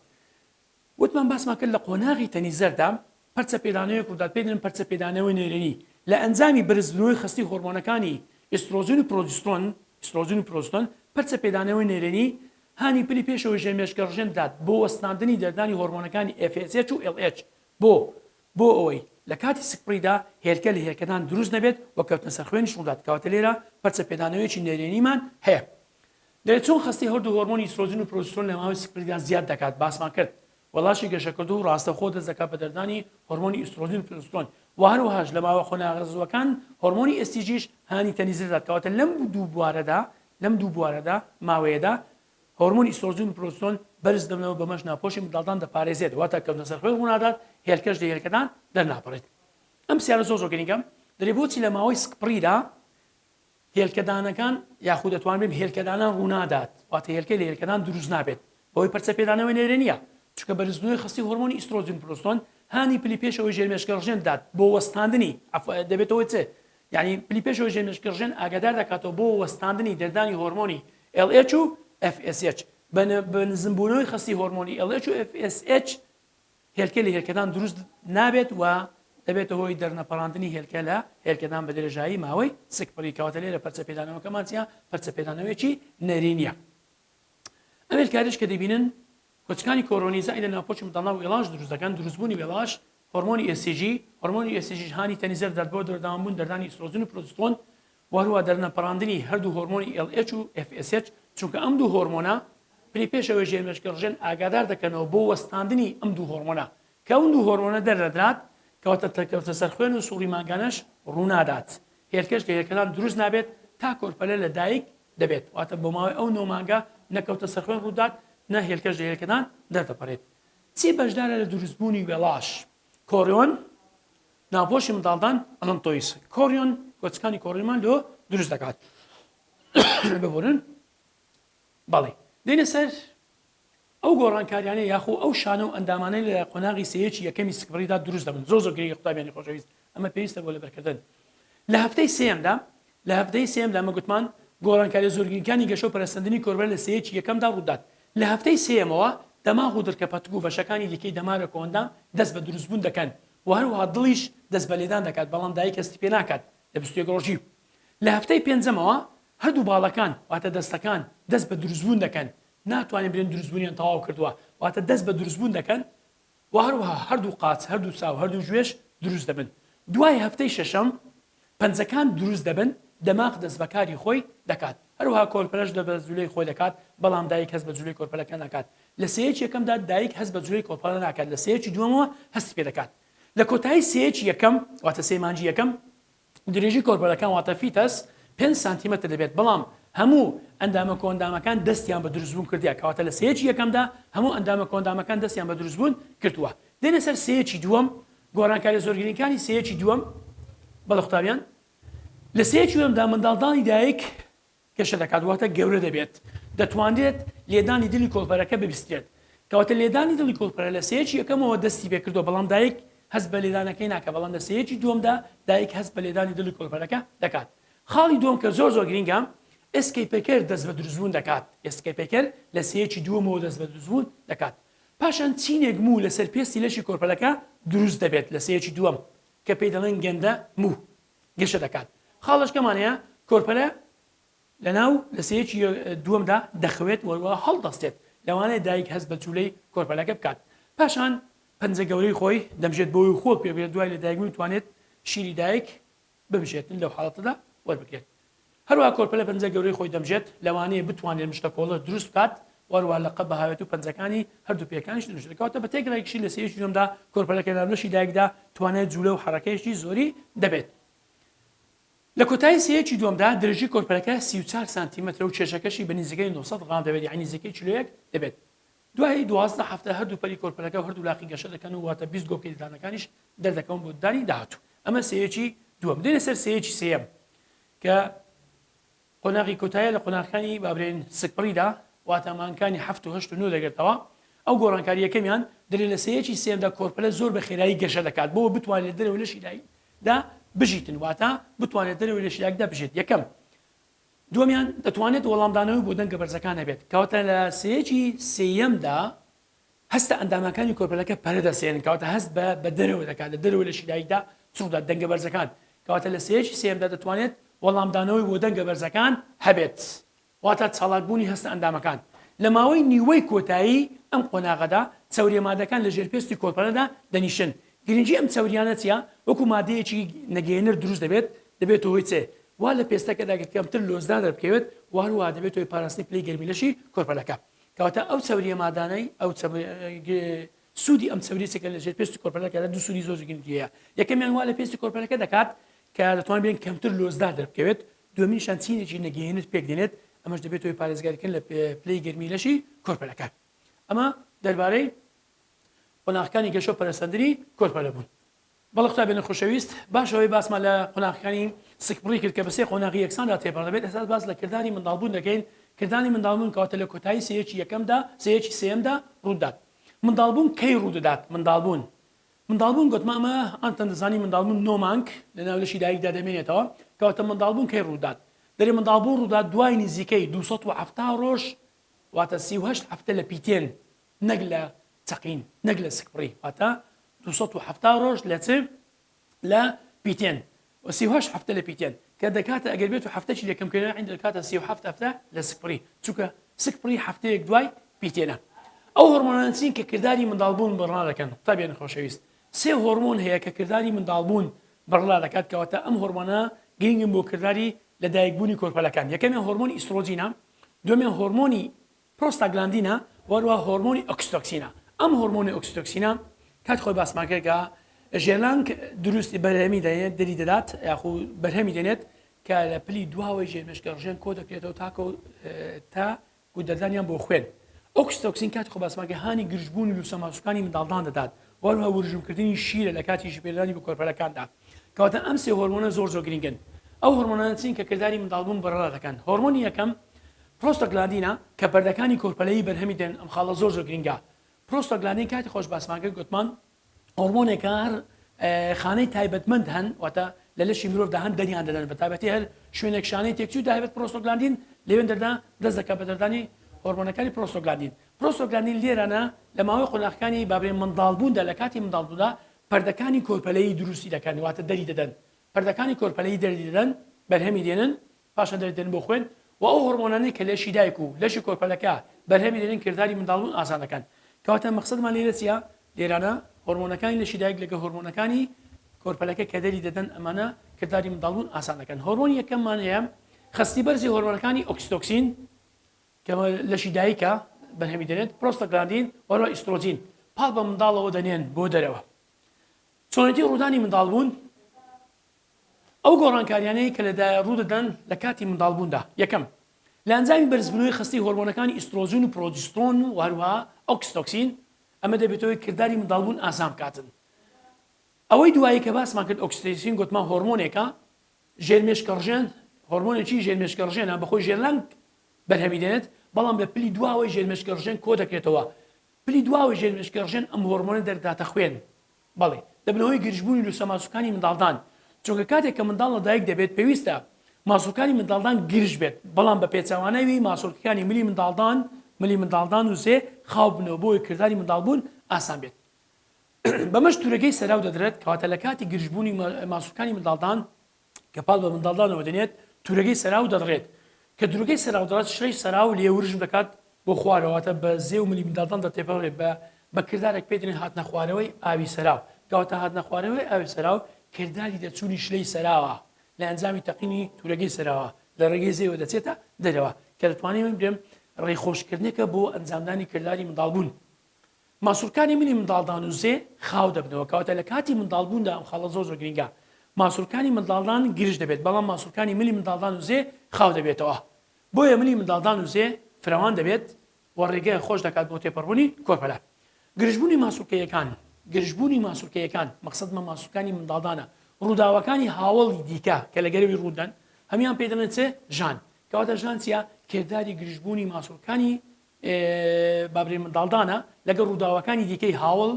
A: وتمان باسمان کرد لە قۆناغی تەنی زەردا پەرچەپێدانەوەیەک ڕوودات پێی دەڵێن پەرچەپێدانەوەی نەرێنی لە ئەنجامی بەرزبوونەوەی خەستی هۆرمۆنەکانی ئیسترۆجین و پرۆجسترۆن ئیسترۆجین و پرۆجسترۆن پەرچەپێدانەوەی نەرێنی هانی پلی پێشەوەی ژێرمێشکەڕژێن دەدات بۆ وەستاندنی دەردانی هۆرمۆنەکانی FSH و LH بۆ بۆ ئەوەی لە کاتی سکپڕیدا هێلکە لە هێلکەدان دروست نەبێت و کەوتنە سەر خوێنیش ڕوودات کەواتە لێرە پەرچەپێدانەوەیەکی نەرێنیمان هەیە. دەڵێت چۆن خەستی هەردوو هۆرمۆنی ئیسترۆجین و پرۆجسترۆن لە ماوەی سکپڕیدا زیاد دەکات باسمان کرد وەڵاشی گەشەکردوو ڕاستەوخۆ دەست دەکات بە دەردانی هۆرمۆنی ئیسترۆجین و پرۆجسترۆن و هەروەهاش لە ماوە قۆناغە زووەکان هۆرمۆنی HCG یش هانی تەنی زەرد دەدات کەواتە لەم دوو بوارەدا لەم دوو بوارەدا ماوەیەدا هۆرمۆنی ئیسترۆجین و پرۆجسترۆن بەرز دەبنەوە بەمەش ناپۆشی منداڵدان دەپارێزێت واتە کەوتنە سەر خوێن ڕوونادات هێلکەش لە هێلکەدان دەرناپەڕێت ئەم پرسیارە زۆر زۆر گرنگە دەرێ بۆچی لە ماوەی سکپڕیدا هێلکەدانەکان یاخود دەتوانم بڵێم هێلکەدانان ڕوونادات واتە هێلکەی لە هێلکەدان دروست نابێت بەهۆی پەرچەپێدانەوەی نەرێنییە چونکە بەرزبوونەوەی خەستی هۆرمۆنی ئیسترۆجین پرۆستۆن هانی پلی پێشەوەی ژێرمێشکەڕژێن دەدات بۆ وەستاندنی دەبێتە هۆی چ یعنی پلی پێشەوەی ژێرمێشکەڕژێن ئاگادار دەکاتەوە بۆ وەستاندنی دەردانی هۆرمۆنی LH و FSH بە نزمبوونەوەی خەستی هۆرمۆنی LH و FSH هێلکە لە هێلکەدان دروست نابێت و دەبێتە هۆی دەرنەپەڕاندنی هێلکە لە هێلکەدان بە درێژایی ماوەی سکپڕی کەواتە لێرە پەرچەپێدانەوەکەمان چیە پەرچەپێدانەوەیەکی نەرێنیە ئەم هێلکاریش کە دەبینن کۆچکانی کۆرۆنی زائیدە ناوپۆچی منداڵان و وێڵاش دروست دەکەن دروستبوونی وێڵاش هۆرمۆنی HCG هۆرمۆنی HCG هانی تەنی زەرد دەدات بۆ بەردەوامبوون دەردانی ئیسترۆجین و پرۆجسترۆن و هەروەها دەرنەپەڕاندنی هەردوو هۆرمۆنی LH و FSH چونکە ئەم دوو هۆرمۆنە پلی پێشەوەی ژێرمێشکەڕژێن ئاگادار دەکەنەوە بۆ وەستاندنی ئەم دوو هۆرمۆنە کە ئەم دوو هۆرمۆنە دەردەدرات کەواتە کەوتە سەر خوێن و سوڕی مانگانەش ڕوونادات هێلکەش لە هێلکەدان دروست نابێت تا کۆرپەلە لە دایک دەبێت واتە بۆ ماوەی ئەو نۆ مانگە نە کەوتە سەر خوێن ڕوودات نە هێلکەش لە هێلکەدان دەردەپەڕێت چی بەشدارە لە دروستبوونی وێڵاش کۆریۆن ناوپۆشی منداڵدان allantois کۆریۆن کۆچکانی کۆریۆنمان لۆ دروست دەکات ببورن بەڵێ دێنە سەر ئەو گۆڕانکاریانە یاخۆ ئەو شانە و ئەندامانەی لە قۆناغی سێیەکی یەکەمی سکپڕیدا دروست دەبن زۆر زۆر گرنگە قوتابیانی خۆشەویست ئەمە پێویستە بۆ لەبەرکردن لە هەفتەی سێیەمدا لە هەفتەی سێیەمدا ئەمە گوتمان گۆڕانکاریە زۆر گرنگەکانی گەشە و پەرەسەندنی کۆرپەلە لە سێیەکی یەکەمدا ڕوودات لە هەفتەی سێیەمەوە دەماغ و دڕکە پەتک و بەشەکانی دیکەی دەمارە کۆئەندام دەست بە دروستبوون دەکەن و هەروەها دڵیش دەست بە لێدان دەکات بەڵام دایک هەستی پێ ناکات لە 21 ڕۆژی لە هەفتەی پێنجەمەوە هەردوو باڵەکان واتە دەستەکان دەست بە دروستبوون دەکەن ناتوانین بلێن دروستبوونیان تەواو کردووە واتە دەست بە دروستبوون دەکەن و هەروەها هەردوو قاچ هەردوو چاو هەردوو گوێش دروست دەبن دوای هەفتەی شەشەم پەنجەکان دروست دەبن دەماغ دەست بەکاری خۆی دەکات هەروەها کۆرپەلەش دەست بە جولەی خۆی دەکات بەڵام دایک هەست بە جولەی کۆرپەلەکە ناکات لە سێیەکی یەکەمدا دایک هەست بە جولەی کۆرپەلە ناکات لە سێیەکی دووەمەوە هەستی پێ دەکات لە کۆتایی سێیەکی یەکەم واتە سێ مانگی یەکەم درێژی کۆرپەلەکان واتە fetus پێنج سانتیمەتر دەبێت، بەڵام هەموو ئەندامە کۆئەندامەکان دەستیان بە دروستبوون کردیە، کەواتە لە سێیەکی یەکەمدا هەموو ئەندامە کۆئەندامەکان دەستیان بە دروستبوون کردووە. دێنە سەر سێیەکی دووەم، گۆڕانکاریە زۆر گرنگەکانی سێیەکی دووەم، بەڵێ قوتابیان، لە سێیەکی دووەمدا منداڵدانی دایک گەشە دەکات واتە گەورە دەبێت، دەتوانرێت لێدانی دڵی کۆڵبەرەکە ببیسترێت، کەواتە لێدانی دڵی کۆڵبەرە لە سێیەکی یەکەمەوە دەستی پێکردووە بەڵام دایک هەست بە لێدانەکەی ناکات، بەڵام لە سێیەکی دووەمدا دایک هەست بە لێدانی دڵی کۆڵبەرەکە دەکات. خاڵی دووەم کە زۆر زۆر گرینگە، ئێسکەی پەیکەر دەست بە دروستبوون دەکات، ئێسکەی پەیکەر لە سێیەکی دووەمەوە دەست بە دروستبوون دەکات. پاشان چینێک موو لەسەر پێستی لەشی کۆرپەلەکە دروست دەبێت لە سێیەکی دووەم کە پێی دەڵێن گەندە موو گەشە دەکات. خاڵەشکەمان هەیە کۆرپەلە لەناو لە سێیەکی دووەمدا دەخەوێت و هەڵدەستێت، لەوانەیە دایک هەست بە جوولەی کۆرپەلەکە بکات. پاشان پەنجە گەورەی خۆی دەمژێت بۆی و خۆک پێ بگرێت دوای لەدایکبوونی توانێت شیری دایک بمژێتن لەو حاڵەتەدا وەربگرێت. هەروەها کۆرپەلە پەنجە گەورەی خۆی دەمژێت، لەوانەیە بتوانێت مشتەکۆڵە دروست بکات و هەروەها لەقە بهاوێت و پەنجەکانی هەردوو پێیەکانیش دەمژێت. کەواتە بە تێکڕای گشتی لە سێیەکی دووەمدا کۆرپەلەکە لەناو لەشی دایکدا توانای جوولە و حەڕەکەیەکی زۆری دەبێت. لە کۆتایی سێیەکی دووەمدا درێژی کۆرپەلەکە 34 سانتیمەترە و کێشەکەشی بە نزیکەی 900 غرام دەبێت یانی نزیکەی کیلۆیەک دەبێت. دوای 12 هەفتە هەردوو پەری کۆرپەلەکە و هەردوو لاقی گەشە دەکەن و واتە 20 گۆپکەی ددانەکانیش دەردەکەون بۆ ددانی داهاتوو. ئەمە سێیەکی دووەم. دێنە سەر سێیەکی سێیەم کە قۆناغی کۆتایە لە قۆناغەکانی با برێین سکپڕیدا واتە مانگەکانی حەفت و هەشت و نۆ دەگرتەوە. ئەو گۆڕانکاری یەکەمیان دەرێ لە سێیەکی سێیەمدا کۆرپەلە زۆر بە خێرایی گەشە دەکات بۆ بتوانێت لە دەرەوەی لەشی دایکدا بژیتن واتە بتوانێت دەرەوەی لەشی دایکدا بژێت یەکەم. دووەمیان دەتوانێت وەڵامدانەوەی بۆ دەنگە بەرزەکان هەبێت کەواتە لە سێیەکی سێیەمدا هەستە ئەندامەکانی کۆرپەلەکە پەرە دەسێنن کەواتە هەست بە بە دەرەوە دەکات لە دەرەوەی لەشی دایکدا چڕ دەنگە بەرزەکان کەواتە لە سێیەکی سێیەمدا دەتوانێت وەڵامدانەوەی بۆ دەنگە بەرزەکان هەبێت. واتە چالاکبوونی هەستە ئەندامەکان. لە ماوەی نیوەی کۆتایی ئەم قۆناغەدا چەورییە مادەکان لە ژێر پێستی کۆرپەلەدا دەنیشن. گرنگی ئەم چەورییانە چییە؟ وەکو مادەیەکی نەگەیەنەر دروست دەبێت، دەبێتە هۆی چ؟ وا لە پێستەکەدا کە کەمتر لۆزدار دەربکەوێت و هەروەها دەبێتە هۆی پاراستنی پلەی گەرمی لەشی کۆرپەلەکە. کەواتە ئەو چەورییە مادانەی ئەو سوودی ئەم چەورییە چییە کە لە ژێر پێستی کۆرپەلەکەدا دوو سوودی زۆر گرنگی هەیە. یەکەمیان وا لە پێستی کۆرپەلەکە دەکات کە دەتوانین بڵێین کەمتر لۆزدار دەربکەوێت، دووەمینیشیان چینێکی نەگەیەنەر پێکدێنێت، ئەمەش دەبێتە هۆی پارێزگاریکردن لە پلەی گەرمی لەشی کۆرپەلەکان. ئەمە دەربارەی قۆناغەکانی گەشە و پەرەسەندنی کۆرپەلە بوون. بەڵێ قوتابیانی خۆشەویست، باش ئەوەی باسمان لە قۆناغەکانی سکپڕی کرد کە بە سێ قۆناغی یەکساندا تێپەڕ دەبێت، ئێستا باس لە کرداری منداڵبوون دەکەین، کرداری منداڵبوون کەواتە لە کۆتایی سێیەکی یەکەمدا، سێیەکی سێیەمدا ڕوودەدات. منداڵبوون کەی ڕوودەدات؟ منداڵبوون منداڵبوون گۆتمە ئەمە ئەنتەن دەزانی منداڵبوون نۆ مانگ لەناو لەشی دایکدا دەمێنێتەوە، کەواتە منداڵبوون کەی ڕوودات؟ دەرێ منداڵبوون ڕوودات دوای نزیکەی 270 ڕۆژ واتە 38 هەفتە لە پیتێن نەک لە چەقین نەک لە سکپڕی واتە 270 ڕۆژ لە چ لە پیتێن و 38 هەفتە لە پیتێن کە دەکاتە ئەگەر بێت و هەفتەکی لەکەم کردن عند دەکاتە 37 هەفتە لە سکپڕی چونکە سکپڕی هەفتەیەک دوای پیتێنە. ئەو هۆرمۆنانە چین کە کرداری منداڵبوون بەڕەڵا دەکەن؟ قوتابیانی خۆشەویست سێ هۆرمۆن هەیە کە کرداری منداڵبوون بەڕەڵا دەکات کەواتە ئەم هۆرمۆنە گرنگن بۆ کرداری لەدایکبوونی کۆرپەلەکان یەکەمیان هۆرمۆنی ئیسترۆجینە دووەمیان هۆرمۆنی پرۆستاگلاندینە و هەروەها هۆرمۆنی ئۆکسیتۆکسینە. ئەم هۆرمۆنی ئۆکسیتۆکسینە کاتی خۆی باسمان کرد کە ژێلانک دروستی بەرهەمی دەێنێت دەری دەدات یاخو بەرهەمی دێنێت کە لە پلی دواوەی ژێرمێشکە ڕژێن کۆ دەکرێتەوە تاکۆ تا و دەردانیان بۆ خوێن. ئۆکسیتۆکسین کاتی خۆی باسمان کرد هانی گرژبوون و لووسە ماسوولکانی منداڵدان دەدات و هەروەها ورژمکردنی شیرە لە کاتی شیرپێدانی بە کۆرپەلەکاندا. کەواتە ئەم سێ هۆرمۆنە زۆر زۆر گرنگن. ئەو هۆرمۆنانە چین کە کرداری منداڵبوون بەڕەڵا دەکەن؟ هۆرمۆنی یەکەم پرۆستاگلاندینە کە پەردەکانی کۆرپەلەیی بەرهەمی دێنن، ئەم خاڵە زۆر زۆر گرنگە. پرۆستاگلاندین کاتی خۆش باسمان کرد گوتمان هۆرمۆنێکە هەر خانەی تایبەتمەند هەن واتە لە لەشی مرۆڤدا هەن دەریان دەدەن بە تایبەتی هەر شوێنێک شانەی تێکچوو داهێت پرۆستۆگلاندین لەوێن دەردا دەست دەکات بە دەردانی هۆرمۆنەکانی پرۆستۆگلاندین پرۆستۆگلاندین لێرانە لە ماوەی قۆناغەکانی بابرێن منداڵبووندا لە کاتی منداڵبووندا پەردەکانی کۆرپەلەیی دروستی دەکەن واتە دەری دەدەن پەردەکانی کۆرپەلەیی دەری دەدەن بەرهەمی دێنن پاشان دەردێنن بۆ خوێن و ئەو هۆرمۆنانەی کە لەشی دایک و لەشی کۆرپەلەکە بەرهەمی دێنن کرداری منداڵبوون ئاسان دەکەن. کەواتە مەقسەدمان لێرە چییە؟ لێرانە هۆرمۆنەکانی لەشی دایک لەگەڵ هۆرمۆنەکانی کۆرپەلەکە کە دەری دەدەن ئەمانە کرداری منداڵبوون ئاسان دەکەن. هۆرمۆنی یەکەممان هەیە خەستی بەرزی هۆرمۆنەکانی ئۆکسیتۆکسین کە لەشی دایکە بەرهەمی دێنێت، پرۆستاگلاندین و هەروەها ئیسترۆجین پاڵ بە منداڵەوە دەنێن بۆ دەرەوە. چۆنێتی ڕوودانی منداڵبوون ئەو گۆڕانکاریانەی کە لە ڕوودەدەن لە کاتی منداڵبووندا، یەکەم، لە ئەنجامی بەرزبوونەوەی خەستی هۆرمۆنەکانی ئیسترۆجین و پرۆجسترۆن و هەروەها ئۆکستۆکسین، ئەمە دەبێتە هۆی کرداری منداڵبوون ئاسان بکاتن. ئەوەی دوایی کە باسمان کرد ئۆکستۆسین گۆتمان هۆرمۆنێکە ژێرمێشکەڕژێن، هۆرمۆنێکی ژێرمێشکەڕژێنە بەخۆی ژێرلەنگ بەرهەمی دێنێت، بەڵام لە پلی دواوەی ژێرمێشکەڕژێن کۆدەکرێتەوە. پلی دواوەی ژێرمێشکەڕژێن ئەم هۆرمۆنە دەرداتە خوێن. بەڵێ دەبنە هۆی گرژبوونی لوسە ماسولکانی منداڵدان، چونکە کاتێک کە منداڵ لە دایک دەبێت پێویستە ماسولکانی منداڵدان گرژ بێت، بەڵام بە پێچەوانەوی ماسولکەکانی ملی منداڵدان ملی منداڵدان و زێ خاو بنەوە بۆ ئەوەی کرداری منداڵبوون ئاسان بێت. بەمەش تورەگەی سەراو دەدرێت، کەواتە لە کاتی گرژبوونی ماسولکانی منداڵدان کە پاڵ بە منداڵدانەوە دەنێت تورەگەی سەراو دەدڕێت، کە تورەگەی سەراو دڕات شلەی سەراو لێورژم دەکات بۆ خوارەوە واتە بە زێ و ملی منداڵداندا تێپەڕێت بە بە کردارێک پێی دەڵێن هاتنە خوارەوەی ئاوی سەراو، کەواتە هاتنە خوارەوەی ئاوی سەراو کرداری دەرچوونی شلەی سەراوە لە ئەنجامی تەقینی تورەگەی سەراوە لە ڕێگەی زێوە دەچێتە دەرەوە کە دەتوانین بڵێم ڕێخۆشکردنێکە بۆ ئەنجامدانی کرداری منداڵبوون. ماسولکانی ملی منداڵدان و زێ خاو دەبنەوە، کەواتە لە کاتی منداڵبووندا ئەم خاڵە زۆر زۆر گرینگە، ماسولکانی منداڵدان گرژ دەبێت، بەڵام ماسولکانی ملی منداڵدان و زێ خاو دەبێتەوە، بۆیە ملی منداڵدان و زێ فرەوان دەبێت و ڕێگە خۆش دەکات بۆ تێپەڕبوونی کۆرپەلە. گرژبوونی ماسولکەیەکان، گرژبوونی ماسولکەیەکان، مەقسەدمە ماسولکانی منداڵدانە، ڕووداوەکانی هاوەڵی دیکە کە لە گەرەوی ڕوودەن هەموویان پێی دەڵێن چ؟ ژان. کەواتە ژان چییە؟ کرداری گرژبوونی ماسولکانی با بڵێین منداڵدانە لەگەڵ ڕووداوەکانی دیکەی هاوەڵ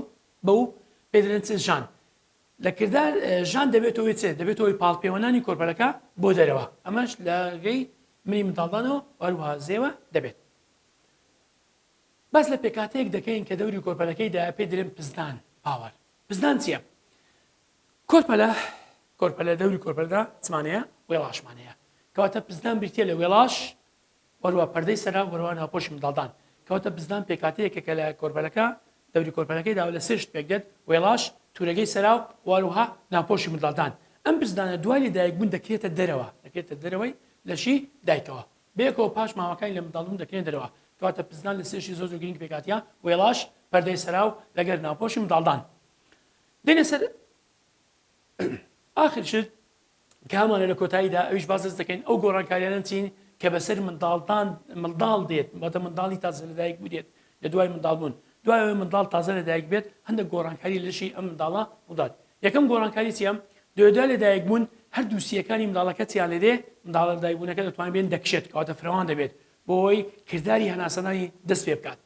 A: بەو پێ دەڵێن چ ژان لە کردار ژان دەبێتەوە چ دەبێتەوەی پاڵپێوەنانی کۆرپەلەکە بۆ دەرەوە ئەمەش لە ڕێی ملی منداڵدانەوە هەروەها زێوە دەبێت باس لە پێکاتەیەک دەکەین کە دەوری کۆرپەلەکەی دا پێ دەرێن پزدان پاوەر پزدان چییە؟ کۆرپەلە کۆرپەلە دەوری کۆرپەلەدا چمانەیە وێڵاشمانەیە کەواتە پزدان بریتە لە وێڵاش وەروا پەردەی سەرا وەروا ناوپۆشی منداڵدان. کەواتە بزنان پێکهاتەیەکە کە لە کۆرپەلەکە دەوری کۆرپەلەکەی داوە لە سێ شت پێکدێت، وێڵاش، تورەگەی سەرا و هەروەها ناوپۆشی منداڵدان. ئەم بزنانە دوای لەدایکبوون دەکرێتە دەرەوە، دەکرێتە دەرەوەی لەشی دایکەوە. بەیەکەوە پاش ماوەکانی لە منداڵبوون دەکرێنە دەرەوە. کەواتە بزنان لە سێ شتی زۆر زۆر گرینگ پێکهاتیە، وێڵاش، پەردەی سەرا و لەگەر ناوپۆشی منداڵدان. دێینە سەر ئاخر شت، کە هەمانە لە کۆتاییدا ئەویش باس دەست دەکەین ئەو گۆڕانکاریانە چین کە بەسەر منداڵدان منداڵ دێت واتە منداڵی تازە لەدایک بوو دێت لە دوای منداڵبوون دوای ئەوەی منداڵ تازە لەدایک بێت هەندێک گۆڕانکاری لەشی ئەم منداڵە ڕوودات یەکەم گۆڕانکاری چییە دوای لەدایک بوون هەردوو سیەکانی منداڵەکە چیان لێ دێ منداڵە لەدایکبوونەکە دەتوانین بێن دەکشێت کەواتە فرەوان دەبێت بۆ ئەوەی کرداری هەناسەدانی دەست پێ بکات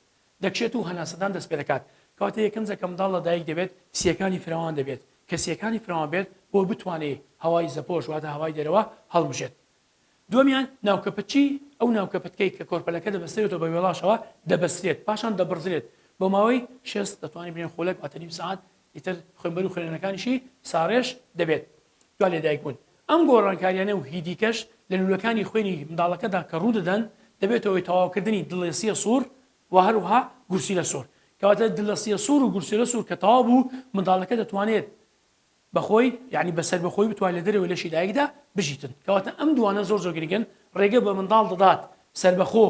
A: دەکشێت و هەناسەدان دەست پێدەکات، کەواتە یەکەم جار کە منداڵ لە دایک دەبێت سییەکانی فرەوان دەبێت، کە سییەکانی فرەوان بێت بۆ بتوانێ هەوای زەپۆش واتە هەوای دەرەوە هەڵمژێت. دووەمیان ناوکەپەتکی، ئەو ناوکەپەتکەی کە کۆرپەلەکە دەبەسترێتەوە بە وێڵاشەوە دەبەسترێت پاشان دەبڕدرێت بۆ ماوەی 60 دەتوانین بڵێین خولەک واتە نیو سەعات ئیتر خوێنبەر و خوێنەکانیشی ساڕێژ دەبێت. دوای لەدایکبوون. ئەم گۆڕانکاریانە و هی دیکەش لە لوولەکانی خوێنی منداڵەکەدا کە ڕوودەدەن دەبێتە هۆی تەواوکردنی دڵێسییە سوور و هەروەها گورچیلە سوور. کەواتە دڵەسییە سوور و گورچیلە سوور کە تەواو بوو منداڵەکە دەتوانێت بە خۆی یانی بە سەربەخۆی بتوانێت لە دەرەوەی لەشی دایکدا بژیتن. کەواتە ئەم دووانە زۆر زۆر گرنگن ڕێگە بە منداڵ دەدات سەربەخۆ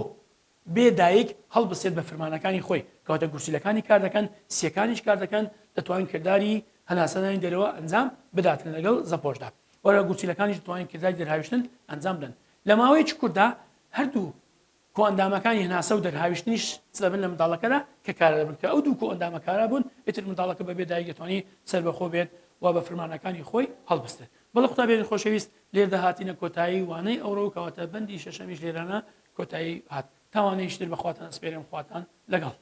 A: بێ دایک هەڵبستێت بە فرمانەکانی خۆی، کەواتە گورچیلەکانی کار دەکەن، سییەکانیش کار دەکەن، دەتوانن کرداری هەناسەدانی دەرەوە ئەنجام بداتن لەگەڵ زەپۆشدا، وەروەها گورچیلەکانیش دەتوانن کرداری دەرهاویشتن ئەنجام بدەن. لە ماوەیەکی کورتدا هەردوو کۆئەندامەکانی هەناسە و دەرهاویشتنیش چ دەبن لە منداڵەکەدا کە کارا دەبن، کە ئەو دوو کۆئەندامە کارا بوون ئیتر منداڵەکە بەبێ دایک دەتوانێت سەربەخۆ بێت و بە فرمانەکانی خۆی هەڵبستێت. بەڵێ قوتابیانی خۆشەویست لێردا هاتینە کۆتایی وانەی ئەوڕۆ کەواتە بەندی شەشەمیش لێرانە کۆتایی هات تا وانەیەکی تر بەخواتان ئەسپێرم خواتان لەگەڵ.